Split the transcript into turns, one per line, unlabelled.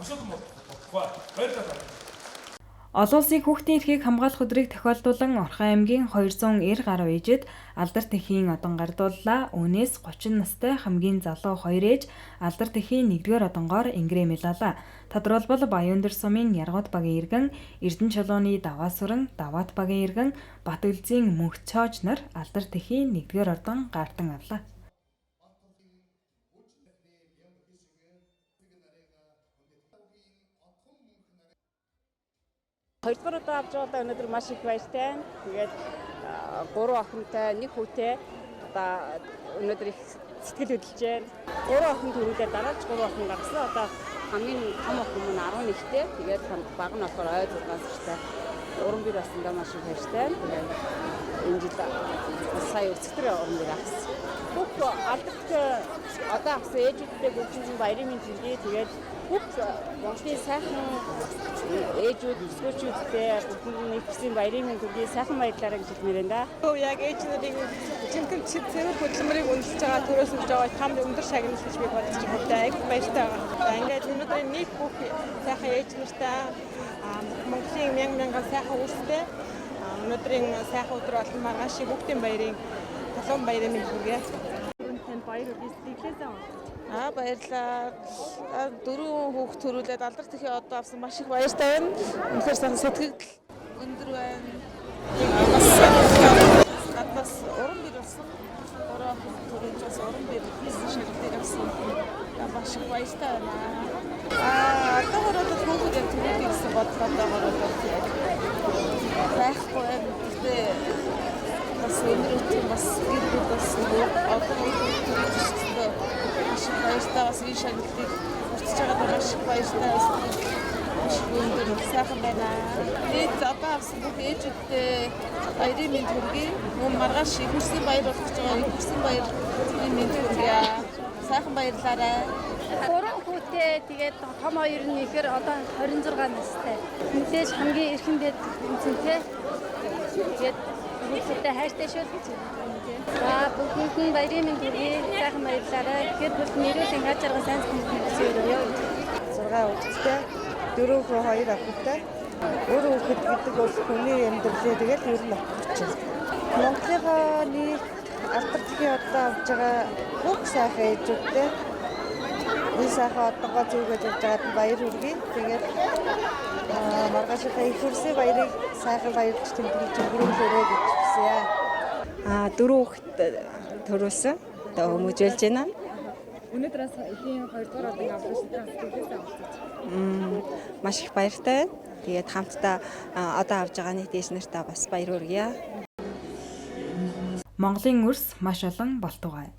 Хошууд болтугай. Баярлалаа.
Олон улсын хүүхдийн эрхийг хамгаалах өдрийг тохиолдуулан Орхон аймгийн 290 гаруй ээжид алдар тэхийн одон гардууллаа. Үүнээс 30 настай хамгийн залуу 2 ээж алдар тэхийн 1-р одонгоор ингрэм ялалаа. Тодорхойлбол Баян-өндөр сумын Яргууд багийн иргэн, Эрдэнэ чулууны Даваа сүрэн, Даваат багийн иргэн, Батөлзийн Мөнх Цоож нар алдар тэхийн 1-р одон гардан авлаа.
Хоёрдугаар удаа авч байгаадаа өнөөдөр маш их баяртай. Тэгээд гурван охинтой, нэг хүүтэй одоо өнөөдөр их сэтгэл хөдлөж байна. Гурван охин төрүүлээ дараач гурван охин гаргасан. Одоо хамгийн том охин нь 11-тэй. Тэгээд баг нь болохоор ой 6 сартай. Уран бир бассандаа маш их баяртай. Тэгээд энэ жил сая өцгтөр уран бир авсан. Бүх алдарт одоо авсан ээжүүдтэй бүгдийн баярын мэнд хүргэе. Тэгээд бүх Монголын сайхан ээжүүд, өсгөөчүүдтэй бүгдэнд нь ихсэн баярын мэнд хүргэе. Сайхан баярлалаа гэж хэлмээр байна да.
Яг ээж нарыг жинхэнэ цэвэр хөдөлмөрийг үнэлж байгаа төрөөс өгж байгаа там өндөр шагнал гэж би бодож байна. Айгүй баяртай байгаа. За ингээд өнөөдрийн нийт бүх сайхан ээж нартай Монголын мянган мянган сайхан үүстэй өнөөдрийн сайхан өдөр болон маргаашийн хүүхдийн баярын толгойн баярын мэнд хүргэе.
Танд баяр хүргэе. Сэтгэлээсээ онцож.
Баярлалаа. Дөрвөн хүүхд төрүүлээд алдар тэхийн одоо авсан маш их баяртай байна. Үнэхээр сайхан сэтгэл өндөр байна. Бас гаднаас уран бир болсон. Гурван охин төрүүлж бас уран бир шагналыг авсан. Маш их баяртай байна. Одоогоор бол хүүхэд яг төрүүлье гэсэн бодлоо одоогоор бол яг байхгүй байна. Гэхдээ бас өндөр өтөн бас гэр бүл бас одоо хүүхэд төрүүлж өсөхдөө маш их баяртай, бас энэ шагналыг хүртэж байгаадаа маш их баяртай, бас маш их өндөр сайхан байна. Тэгээд одоо авсан бүх ээжүүдтэй баярын мэнд хүргэе. Мөн маргааш их хүрсэн баяр болох гэж байгаа. Их хүрсэн баярын мэнд хүргэе. Сайхан баярлаарай.
Гурван хүүтэй, тэгээд том хоёр нь ихээр одоо 26 настай. Мэдээж хамгийн эрхэм дэд үнцэнтэй. Тэгээд хүүхдүүдтэй хайртай шүү л гэж байна. За бүгдэнд нь баярын мэнд хүргэе. Сайхан баярлалаа. Тэгэхээр бүгд нэрэл ингааж жаргал сайн сэтгэл хүсье өрөөе.
6 хүүхэдтэй, 4 хүү, 2 охинтой. Өөр хүүхэд гэдэг бол хүний амьдралыг тэгэл ер нь отгоч. Монголынхоо нийт алдар тэхийн одоо авч байгаа бүх сайхан ээжүүдтэй энэ сайхан одонгоо зүүгэж явж байгаад нь баяр хүргэе. Тэгээд маргаашийнхаа их хүрсэн баярыг сайхан баярлж тэмдэглэж өнгөрөөлөөрэй гэж хүсье.
Дөрөв хүүхэд төрүүлсэн. Одоо хүмүүжүүлж байна.
Өнөөдөр бас эхийн 2-р одон авсан сэтгэлээсээ онцож.
Маш их баяртай байна. Тэгээд хамтдаа одоо авж байгаа нийт ээж нартаа бас баяр хүргье.
Монголын үрс маш олон болтугай.